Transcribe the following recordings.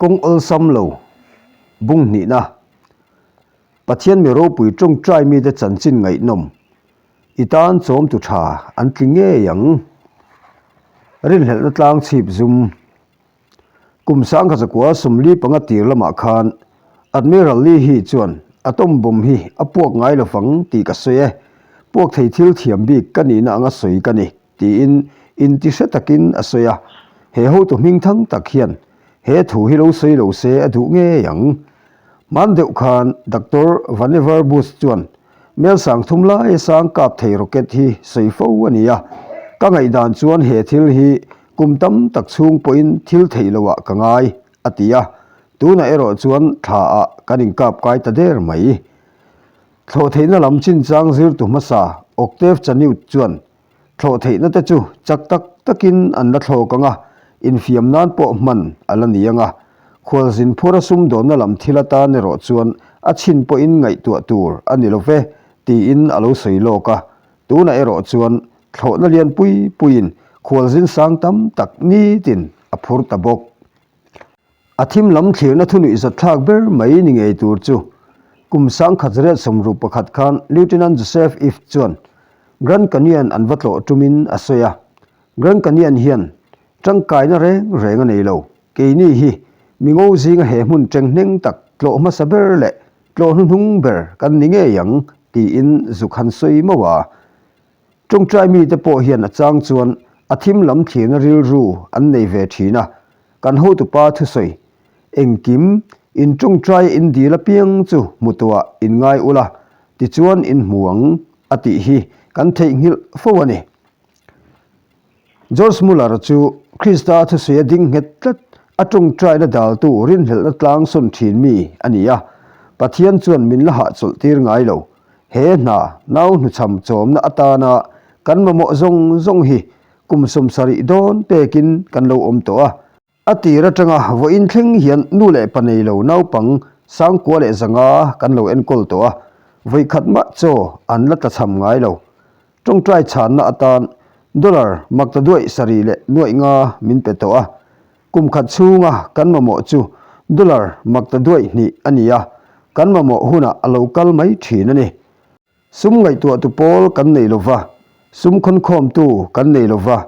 Kawng awlsam lo bung hnihna, Pathian mi ropui tawngtai mite chanchin ngaihnawm i tan chawmtu tha an tli ngei ang. Rinhlelhna tlang chhip zum. Kum sangkhat zakua 45 tir lamah khan Admiral Lee hi chuan atom bomb hi a puak ngai lovang tih ka sawi e, puak thei thil thiam bik ka nihna anga sawi ka ni tiin inti hre takin a sawi a, he hotu hming thang tak hian he thu hi lo sawi lo se a duh ngei ang. Hman deuh khan Doctor Vannevar Bush chuan Mel sang thum lai sang kap thei rocket hi sawi fo a ni a, ka ngaihdan chuan he thil hi kum tam tak chhung pawhin thil theih loh ah ka ngai, a ti a, tunah erawh chuan thla ah kan inkap kai ta der mai. Thlawh theihna lam chinchang zirtu hmasa Octave Chanute chuan Thlawh theihna te chu chak tak takin an la thlawk ang a, infiam nan pawh hman a la ni ang a. Khualzin phura sumdawnna lam thil atan erawh chuan a chhin pawhin ngaihtuah tur a ni lo ve, tiin a lo sawi lawk a. Tunah erawh chuan thlawhna lian pui puiin khualzin sang tam tak nitin a phur ta bawk. A thim lam thlirna thunuih zatthlak ber mai ni ngei tur chu kum 1961 khan Lieutenant Joseph Ift chuan Grand Canyon an va tlawh tumin a sawi a. Grand Canyon hian tangkaina reng reng a nei lo. Keini hi mi ngo zinga he hmun tenghneng tak tlawh hmasa ber leh tlawh hnuhnung ber kan ni ngei ang tiin zuk han sawi mauh a. Tawngtai mite pawh hian a chang chuan a thim lam thlirna rilru an nei ve thin a, kan hotupa thusawi, Engkim, in tawngtai in dil apiang chu hmu tuah in ngai ula, tichuan in hmu ang, a tih hi kan theihnghilh fo a ni. George Muller chu Krista thusawi a ding nghet tlat, a tawngtaina daltu rinhlelhna tlang sawn thin mi a ni a, Pathian chuan min la hahchawlh tir ngai lo. He hna nau hnuchham chawmna atana kan mamawh zawng zawng hi kum 70 dawn pekin kan lo awm tawh a. A tir atanga vawiin thleng hian nu leh pa nei lo naupang 95 kan lo enkawl tawh a, vawikhat mah chaw an la tlachham ngai lo. Tawngtai chhanna atan dollar makta duaih sarih leh nuaih nga min pe tawh a, kum khat chhunga kan mamawh chu dollar makta duaih hnih a ni a, kan mamawh hunah a lo kal mai thin a ni. Sum ngaihtuahtu pawl kan nei lo va, sum khawnkhawmtu kan nei lo va,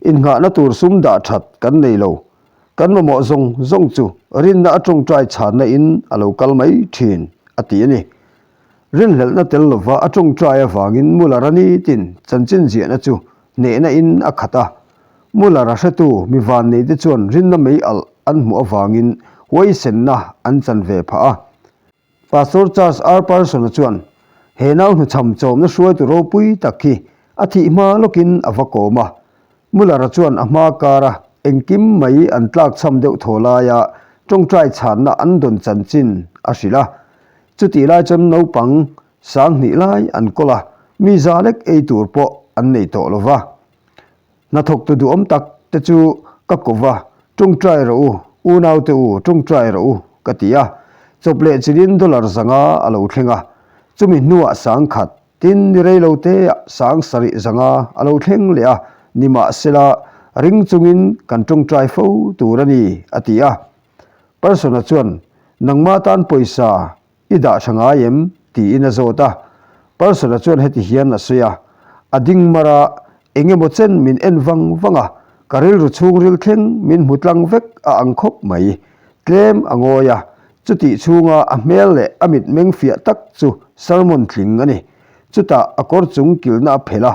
innghahna tur sum dah that kan nei lo. Kan mamawh zawng zawng chu rinna a tawngtai chhanna in a lo kal mai thin, a ti a ni. Rinhlelhna tel lova a tawngtai avangin Muller-a nitin chanchin ziahna chu hnehna in a khat a. Muller-a hretu mi vanneite chuan rinna mei alh an hmuh avangin huaisenna an chan ve phah a. Pastor Charles R. Parson-a chuan he nau hnuchham chawmna hruaitu ropui tak hi a thih hma lawkin a va kawm a. Muller-a chuan a hma kara engkim mai an tlakchham deuh thaw laia tawngtai chhanna an dawn chanchin a hrilh a. Chutih lai chuan naupang 2000 lai an kawl a, mi za lek ei tur pawh an nei tawh lo va. Hnathawktu duhawm tak te chu ka ko va, Tawngtai rawh u, unaute u, tawngtai rawh u, ka ti a. Chawp leh chilin dollar 500 a lo thleng a, chumi hnuah 10,000, tin ni rei lo teah 7,500 a lo thleng leh a, nimahsela ring chungin kan tawngtai fo tur a ni, a ti a. Persona chuan, Nangmah tan pawisa I dah tha ngai em? tiin a zawt a. Parson-a chuan heti hian a sawi a, A ding mar a, eng emaw chen min en vang vang a, ka rilru chhungril thleng min hmu tlang vek a ang khawp mai. Tlem a ngawi a, chutih chhunga a hmel leh a mitmeng fiah tak chu sermon tling a ni. Chutah a kawr chung kilhna a phelh a.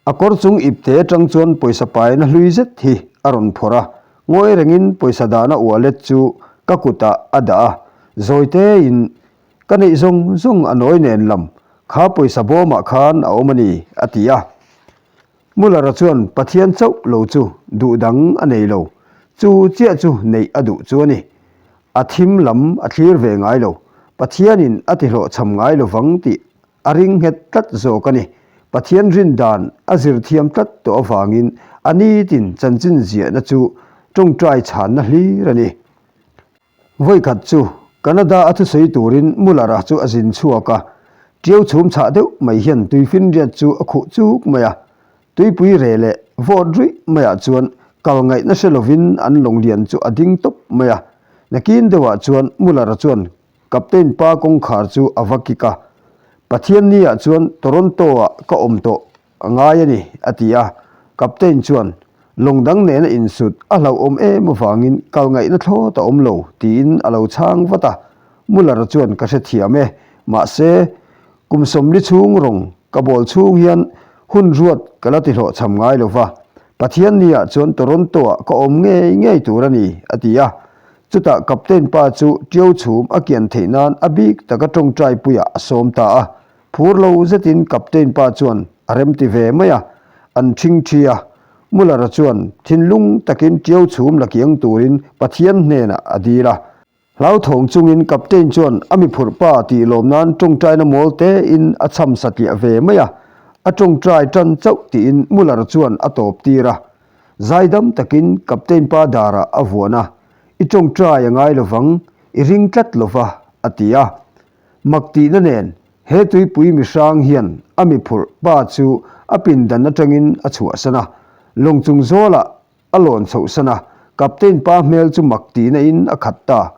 A kawr chung ipte atang chuan pawisa paina hlui zet hi a rawn phawrh a, ngawi rengin pawisa dahna wallet chu ka kutah a dah a, zawitein ka neih zawng zawng a nawi nen lam kha pawisa bawmah khan a awm a ni, a ti a. Muller-a chuan Pathian chauh lo chu duh dang a nei lo, chu chiah chu neih a duh chu a ni. A thim lam a thlir ve ngai lo, Pathianin a tihlawhchham ngai lovang tih A ring nghet tlat zawk a ni. Pathian rin dan a zir thiam tlat tawh avangin a nitin chanchin ziahna chu tawngtai chhanna hlir a ni. Vawikhat chu Canada a thusawi turin Muller-a chu a zin chhuak a, ṭiau chhum chhah deuh mai hian tuifinriat chu a khuh chuk mai a. Tuipui reh leh vawt ruih maiah chuan kal ngaihna hre lovin an lawng lian chu a ding tawp mai a. Nakin deuhah chuan Muller-a chuan Captain pa kawngkhar chu a va kik a, Pathianni-ah chuan Toronto-ah ka awm tawh a ngai a ni, a ti a. Captain chuan, Lawng dang nena insut a hlauhawm em avangin kal ngaihna thlawt a awm lo, tiin a lo chhang vat a. Muller-a chuan, Ka hrethiam e, mahse, kum sawmli chhung rawng ka bawl chhung hian hun ruat ka la tihlawhchham ngai lo va, Pathianni-ah chuan Toronto-ah ka awm ngei ngei tur a ni, a ti a. Chutah Captain pa chu ṭiau chhum a kian theih nan a bik taka ṭawngṭai puiah a sawm ta a. Phur lo zetin Captain pa chuan a remti ve mai a, an ṭhing ṭhi a. Muller-a chuan thinlung takin ṭiau chhum la kiang turin Pathian hnenah a dil a. Hlauthawng chungin Captain chuan a mi phurh pa tih lawm nan ṭawngṭaina mawl tein a chham satliah ve mai a. A ṭawngṭai ṭan chauh tiin Muller chuan a tawp tir a. Zaidam takin Captain pa darah a vuan a, I ṭawngṭai a ngai lovang, i ring tlat lova, a ti a. Mak tihna nen, he tuipui mihrang hian a mi phurh pa chu a pindan aṭangin a chhuahsan a, lawng chung zawlah a lawn chhohsan a, Captain pa hmel chu mak tihna in a khat ta.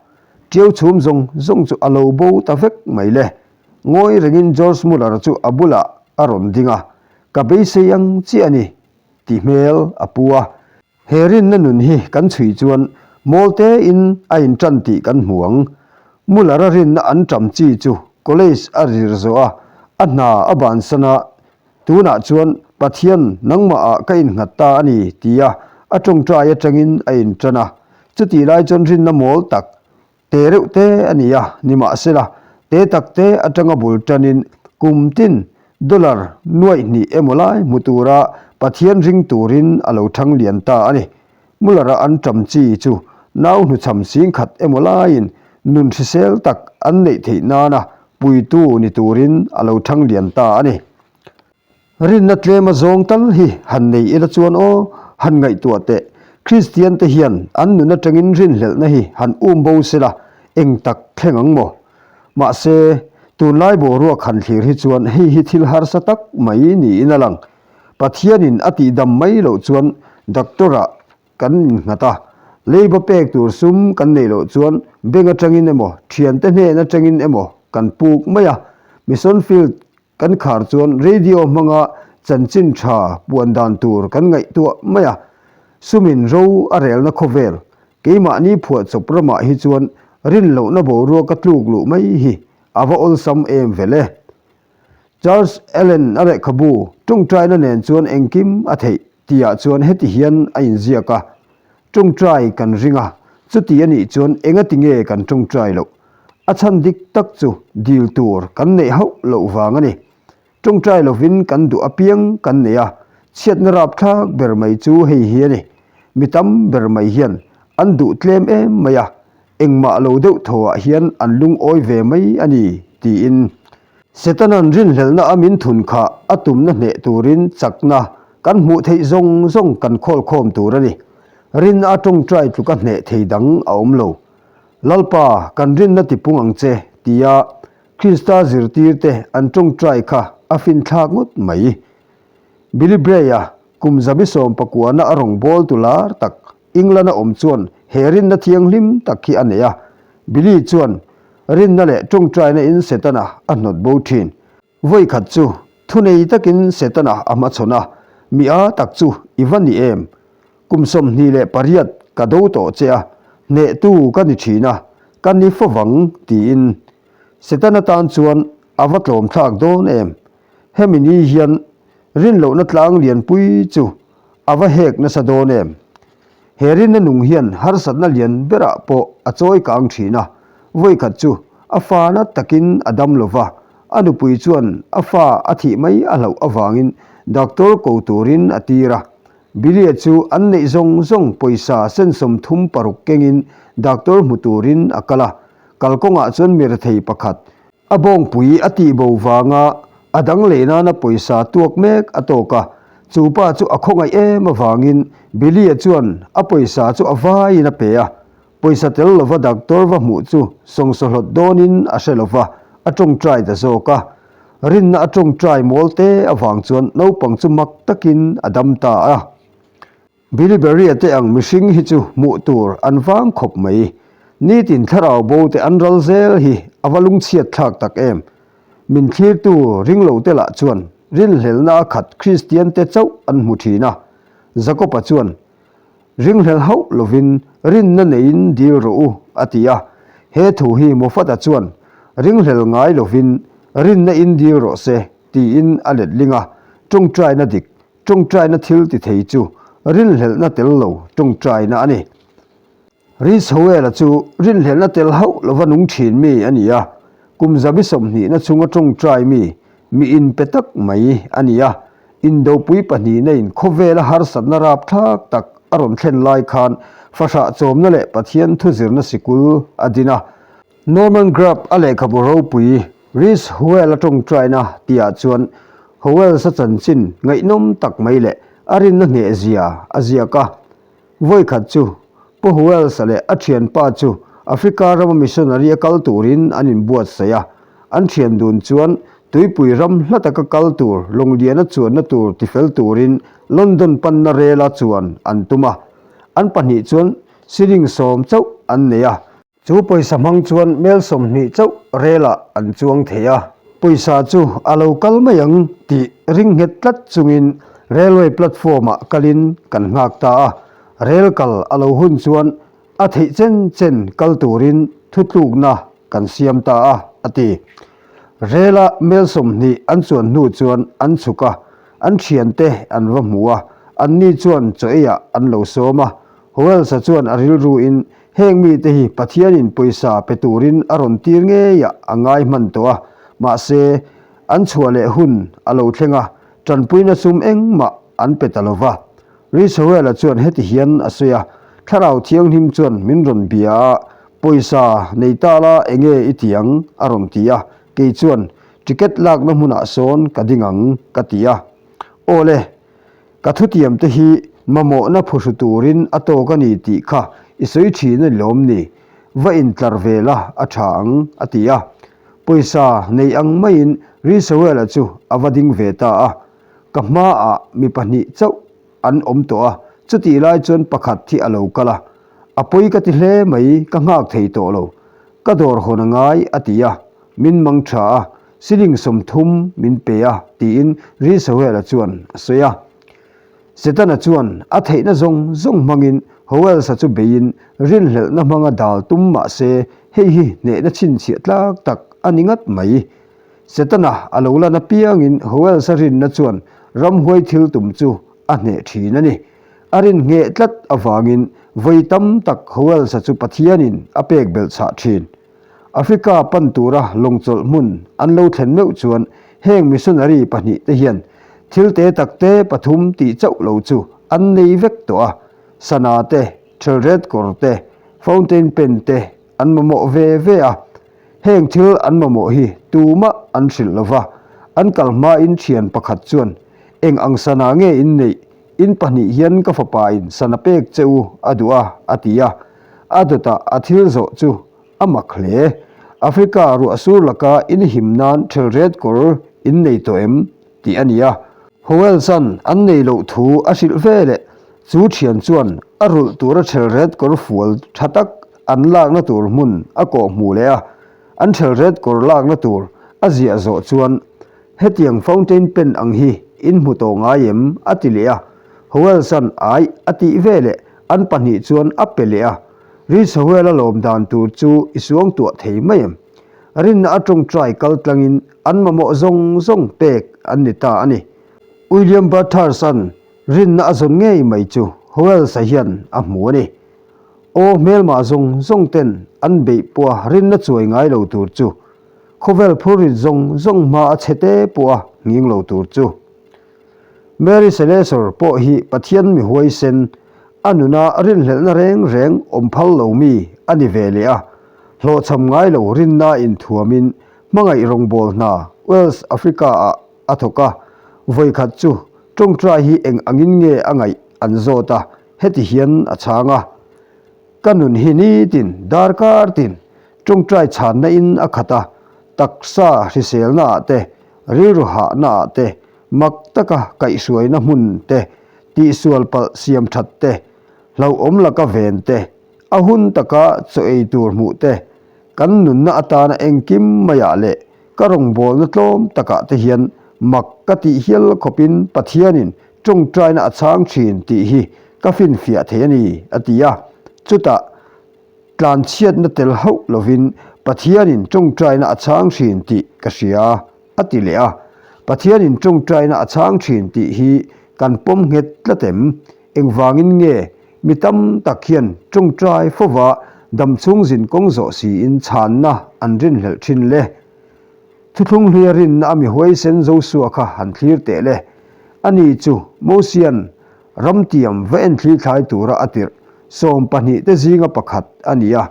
Ṭiau chhum zawng zawng chu a lo bo ta vek mai le. Ngawi rengin George Muller chu a bulah a rawn ding a, Ka beisei ang chiah a ni, ti hmel a pu a. He rinna nun hi kan chhui chuan mawl tein a inṭan tih kan hmu ang. Muller-a rinna an ṭam chi chu college a zir zawh a, a hna a bansan a, tunah chuan Pathian nangmahah ka innghat ta a ni tia a ṭawngṭai aṭangin a inṭan a. Chutih lai chuan rinna mawl tak Te reuh te a ni a, nimahsela te tak te atanga bul tanin kum tin dollar nuaih hnih emaw lai hmu tura Pathian ring turin a lo thang lian ta a ni. Muller-a an ṭam chi chu nau hnuchham singkhat emaw laiin nun hrisel tak an neih theih nana puitu ni turin a lo thang lian ta a ni. Rinna tlem a zawng tal hi han nei ila chuan aw, han ngaihtuah teh. Kristian te hian an nun atangin rinhlelhna hi han um bo sela eng tak thleng ang maw? Mahse, tunlai boruak han thlir hi chuan hei hi thil harsa tak mai niin a lang. Pathianin a tihdam mai loh chuan doctor-ah kan innghat a, leiba pek tur sum kan neih loh chuan bank atangin emaw, thiante hnen atangin emaw kan puk mai a. Mission field Kan khar chuan radio hmanga chanchin tha puan dan tur kan ngaihtuah mai a, sumin ro a relna khawvel, keimahni phuahchawp ramah hi chuan rinlohna boruaka tluk luh mai hi a va awlsam em vel e. Charles Allen a lehkhabu tawngtaina nen chuan engkim a theih tihah chuan heti hian a inziak a, Tawngtai kan ring a, chuti a nih chuan engati nge kan tawngtai loh? A chhan dik tak chu dil tur kan neih hauh loh vang a ni. Tawngtai lovin kan duh apiang kan nei a, chhiatna rapthlak ber mai chu hei hi a ni. Mi tam ber mai hian an duh tlem em mai a, engmah lo deuh thawhah hian an lungawi ve mai a ni, tiin. Setana'n rinhlelhna a min thun kha a tumna hneh turin chakna kan hmuh theih zawng zawng kan khawlkhawm tur a ni. Rinna a tawngtai tluka hneh thei dang a awm lo. Lalpa, kan rinna tipung ang che, tia Krista zirtirte an tawngtai kha a finthlak ngawt mai. Billy Bray-a kum zabisawm pakuana a rawngbawltu lar tak England-a awm chuan he rinna thianghlim tak hi a nei a. Billy chuan rinna leh tawngtaina in Setana a hnawt bo thin. Vawi khat chu thunei takin Setana a hmachhawn a, Mi a tak chu i va ni em? Kum 28 ka do tawh che a, hnehtu ka ni thin a, ka ni fo vang, tiin. Setana tan chuan a va tlawmthlak dawn em? Hemi ni hian rinlohna tlang lianpui chu a va hek nasa dawn em? He rinna nung hian harsatna lian berah pawh a chawi kang thin a, vawikhat chu a fa na takin a dam lo va, a nupui chuan a fa a thih mai a hlauh avangin doctor ko turin a tir a. Billy-a chu an neih zawng zawng pawisa sen 36 kengin doctor hmu turin a kal a, kalkawngah chuan mi rethei pakhat, A bawngpui a tih bo vanga a dang leh nana pawisa tuak mek a tawk a, chu pa chu a khawngaih em avangin Billy-a chuan a pawisa chu a vaiin a pe a. Pawisa tel lova doctor va hmuh chu sawngsawhlawt dawnin a hre lova, a tawngtai ta zawk a. Rinna a tawngtai mawl te avang chuan naupang chu mak takin a dam ta a. Billy Berry-a te ang mihring hi chu hmuh tur an vang khawp mai. Nitin thlarau bo te an ral zel hi a va lungchhiat thlak tak em! Min thlirtu ringlote lah chuan rinhlelna a khat Kristiante chauh an hmu thin a. Jakoba chuan, Ringhlel hauh lovin rinna neiin dil rawh u, a ti a. He thu hi Mofata chuan, Ringhlel ngai lovin rinna in dil rawh se, tiin a letling a. Tawngtaina dik, tawngtaina thil ti thei chu rinhlelhna tel lo tawngtaina a ni. Rhys Howell-a chu rinhlelhna tel hauh lova nung thin mi a ni a, kum zabi sawmhnihna chunga tawngtai mi, mi inpe tak mai a ni a. Indopui pahnihna-in khawvela harsatna rapthlak tak a rawn thlen lai khan fahrah chawmna leh Pathian thuzirna sikul a din a. Norman Grubb a lehkhabu ropui Rhys Howell-a tawngtaina tihah chuan Howells-a chanchin ngaihnawm tak mai leh a rinna nghehzia a ziak a. Vawikhat chu Pu Wells-a leh a thianpa chu Africa rama missionary a kal turin an inbuatsaih a. An thian dun chuan tuipui ram hla taka kal tur lawngliana chuanna tur tifel turin London panna rela chuan an tum a. An pahnih chuan siling sawm chauh an nei a. Chu pawisa hmang chuan mel 20 chauh relah an chuang thei a. Pawisa chu a lo kal mai ang tih ring nghet tlat chungin railway platform ah kalin kan nghak ta a. Rel kal a lo hun chuan a theih chen chen kal turin thutlukna kan siam ta a, a ti. Rela mel 20 an chuan hnu chuan an chhuk a, an thiante an va hmu a, anni chuan chaw eiah an lo sawm a. Wells-a chuan a rilruin Heng mite hi Pathianin pawisa pe turin a rawn tir ngeiah a ngai hman tawh a, mahse, an chhuah leh hun a lo thleng a, tanpuina sum engmah an pe ta lo va. Risowell-a chuan heti hian a sawi a, Thlarau Thianghlim chuan min rawn bia a, pawisa nei ta la enge i ti ang? a rawn ti a, kei chuan, Ticket lakna hmunah sawn ka ding ang, ka ti a. Aw le, Ka thutiam te hi mamawhna phuhru turin a tawk a ni tih kha i sawi thin a ni lawm ni? Va intlar ve la a tha ang, a ti a. Pawisa nei ang maiin Risawela chu a va ding ve ta a. Ka hmaah mi pahnih chauh an awm tawh a, chutih lai chuan pakhat hi a lo kal a. A pawi ka ti hle mai, ka nghak thei tawh lo. Ka dawr hawn a ngai, a ti a. Min mang tha a, siling 30 min pe a, tiin Risawela chuan a sawi a. Setana chuan a theihna zawng zawng hmangin Howells-a chu beiin rinhlelhna hmanga dal tum mah se hei hi hnehna chhinchhiah tlak tak a ni ngat mai. Setana a lo lan apiangin Howells-a rinna chuan ramhuai thil tum chu a hneh thin a ni. A rin ngheh tlat avangin vawi tam tak Howells-a chu Pathianin a pek belhchhah thin. Africa pan tura lawngchawlh hmun an lo thlen meuh chuan heng missionary pahnih te hian thil te tak te pathum tih chauh lo chu an nei vek tawh a, sana te, thelret kawr te, fountain pen te an mamawh ve ve a. Heng thil an mamawh hi tumah an hrilh lo va, an kal hmain thian pakhat chuan, Eng ang sana nge in neih? In pahnih hian ka fapain sana pek che u a duh a, a ti a. A dawtah a thil zawh chu a mak hle. Africa ruah sur laka in him nan thelret kawr in nei tawh em? tih a ni a. Howells-a'n an nei loh thu a hrilh ve leh chu thian chuan a rulh tura thelret kawr fual tha tak an lakna tur hmun a kawh hmuh leh a. An thelret kawr lakna tur a ziah zawh chuan Hetiang fountain pen ang hi in hmu tawh ngai em? a ti leh a. Howells-a'n Aih a tih ve leh an pahnih chuan a pe leh a. Rich Howell-a lawm dan tur chu i suang tuah thei mai em? Rinna a tawngtai kal tlangin an mamawh zawng zawng pek an ni ta a ni. William Bathurst-a'n rinna a zawn ngei mai chu Howells-a hian a hmu a ni. Aw hmelmah zawng zawng ten an beih pawha rinna chuai ngai lo tur chu Khawvel phurrit zawng zawng hma a chhe te pawh a nghing lo tur chu. Mary Slessor pawh hi Pathian mi huaisen, a nuna rinhlelhna reng reng awm phal lo mi a ni ve leh a, hlawhchham ngai lo rinna inthuamin hmangaih rawngbâwl hna Wales Africa-ah a thawk a, vawikhat chu tawngtai hi eng angin nge a ngaih an zawt a, heti hian a chhang a, Ka nun hi nitin, darkar tin, tawngtai chhanna in a khat a, taksa hriselna ah te, rilru hahna ah te, mak taka kaihhruaina hmun te, tihsual palh siam that te, hlauhawm laka ven te. A hun taka chaw ei tur hmuh te, kan nunna atana engkim maiah leh ka rawngbawlna tlawm takah te hian mak ka tih hial khawpin Pathianin tawngtaina a chhang thin tih hi ka finfiah thei a ni, a ti a. Chutah tlanchhiatna tel hauh lovin Pathianin tawngtaina a chhang thin tih ka hria, a ti leh a. Pathianin tawngtaina a chhang thin tih hi kan pawm nghet tlat em? Engvangin nge mi tam tak hian tawngtai fova damchhung zin kawng zawh siin chhanna an rinhlelh thin le? Thuthlung hluia rinna a mi huaisen Josua kha han thlir teh le. Ani chu Mosian ramtiam va enthli thlai tura a tirh 12 te zinga pakhat a ni a,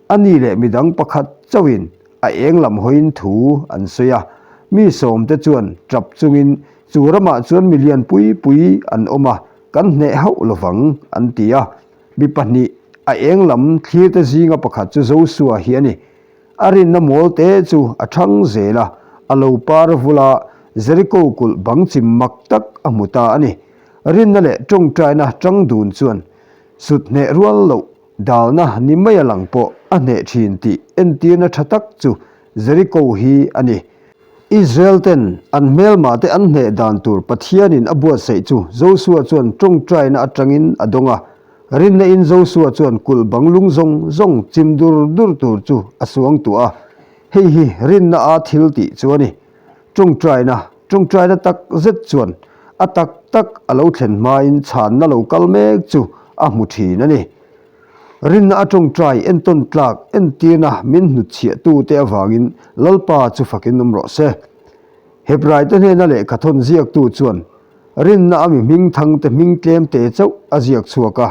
ani leh midang pakhat chauhin a eng lam hawiin thu an sawi a. Mi sawmte chuan tap chungin chu ramah chuan mi lian pui pui an awm a, kan hneh hauh lovang an ti a. Mi pahnih a eng lam thlirte zinga pakhat chu Josua hi a ni. A rinna mawl te chu a thang zel a, a lo par vul a, Jeriko kulh bang chim mak tak a hmu ta a ni. Rinna leh tawngtaina tang dun chuan sut hneh rual loh dalna ni mai a lang pawh a hneh thin tih entirna tha tak chu Jeriko hi a ni. Israel ten an hmelmah te an hneh dan tur Pathianin a buatsaih chu Josua chuan tawngtaina atangin a dawng a, Rinna in Josua chuan kulh bang lung zawng zawng chim dur dur tur chu a suang tuah a, hei hi rinna a thil tih chu a ni. Tawngtaina, tawngtaina tak zet chuan a tak tak a lo thlen hmain chhanna lo kal mek chu a hmu thin a ni. Rinna a tawngtai entawn tlak entirna min hnutchhiahtute avangin Lalpa chu fakin awm rawh se. Hebraite hnena lehkha thawn ziaktu chuan Rinna a mi hming thangte hming tlem te chauh a ziak chhuak a.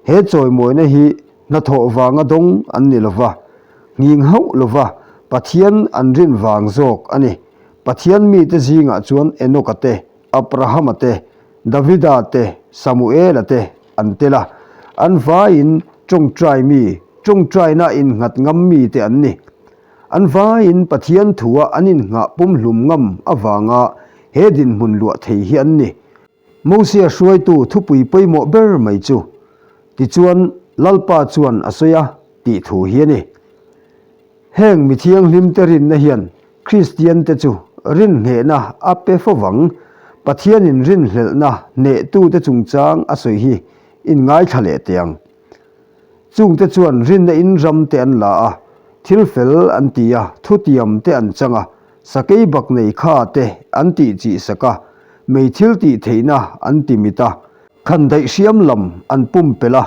He chawimawina hi hnathawh vanga dawng an ni lova, nghing hauh lova Pathian an rin vang zawk a ni. Pathian mite zingah chuan Enoka te, Abrahama te, Davida te, Samuela te an tel a. An vaiin tawngtai mi, tawngtaina innghat ngam mite an ni. An vaiin Pathian thua an innghah pumhlum ngam avanga he dinhmun luah thei hi an ni. Mosia hruaitu thupui pawimawh ber mai chu, Tichuan Lalpa chuan a sawi a, tih thu hi a ni. Heng mi thianghlimte rinna hian Kristiante chu rinhnehna a pe fo vang. Pathianin rinhlelhna hnehtute chungchang a sawi hi inngaithla leh teh ang. Chungte chuan rinna in ram te an la a, thil fel an ti a, thutiam te an chang a, sakei bak nei kha te an tih chih sak a, mei thil tih theihna an ti mit a, khan daih hriam lam an pumpelh a,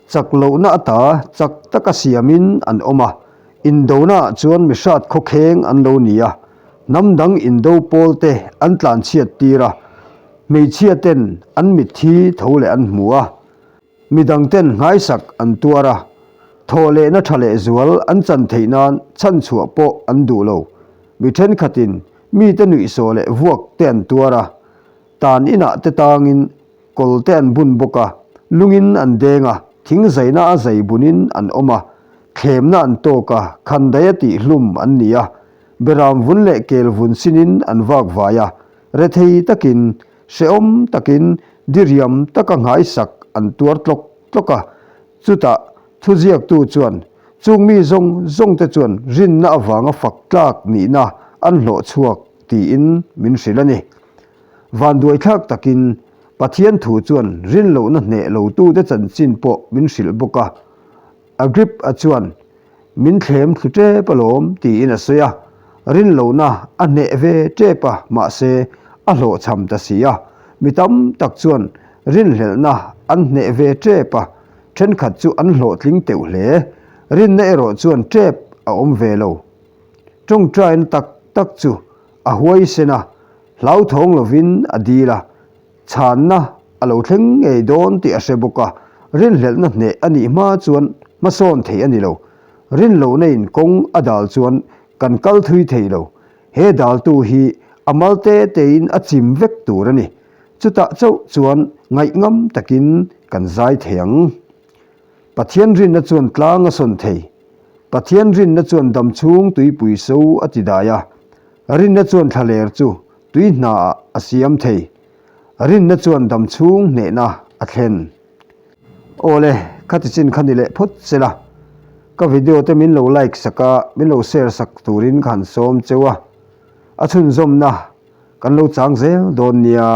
chak lohna ata chak taka siamin an awm a, indona ah chuan mi hrat khawkheng an lo ni a, hnam dang indo pawl te an tlanchhiat tir a, hmeichhia ten an mitthi tho leh an hmu a. Mi dangten nghaisak an tuar a, thawhlehna tha leh zual an chan theih nan chhanchhuah pawh an duh lo. Mi thenkhatin mite nuihsawh leh vuak te an tuar a, tan inah te tangin kawl te an bun bawk a, lungin an deng a, thing zaina a zai bunin an awm a, thlemna an tawk a, khandaia tihhlum an ni a, beram vun leh kel vun sinin an vak vai a, rethei takin Hrehawm takin diriam taka nghaisak an tuar tlawk tlawk a, chutah thuziaktu chuan chung mi zawng zawngte chuan rinna avanga fak tlak nihna an hlawh chhuak tiin min hrilh a ni. Vanduaithlak takin Pathian thu chuan rinlohna hneh lotute chanchin pawh min hrilh bawk a. Agrippa chuan, Min thlem thlu tep alawm, tiin a sawi a. Rinlohna a hneh ve tep a, mahse, a hlawhchham ta si a. Mi tam tak chuan rinhlelhna an hneh ve tep a, thenkhat chu an hlawhtling teuh hle. Rinna erawh chuan tep a awm ve lo. Tawngtaina tak tak chu a huaisen a, hlauthawng lovin a dil a. Chhanna a lo thleng ngei dawn tih a hre bawk a, rinhlelhna hneh a nih hma chuan hmasawn theih a ni lo. Rinlohna in kawng a dal chuan kan kal thui thei lo. He daltu hi a mal te tein a chim vek tur a ni. Chutah chauh chuan ngaihngam takin kan zai thei ang. Pathian rinna chuan tlang a sawn thei. Pathian rinna chuan damchhung tuipui so a ti dai a. Rinna chuan thlaler chu tui hnaah a siam thei. Rinna chuan damchhung hnehna a thlen. Awle, Khati chin kha ni leh phawt se la. Ka video te min lo like sak a, min lo share sak turin ka han sawm cheu a. A chhunzawmna kan lo chang zel dawn nia.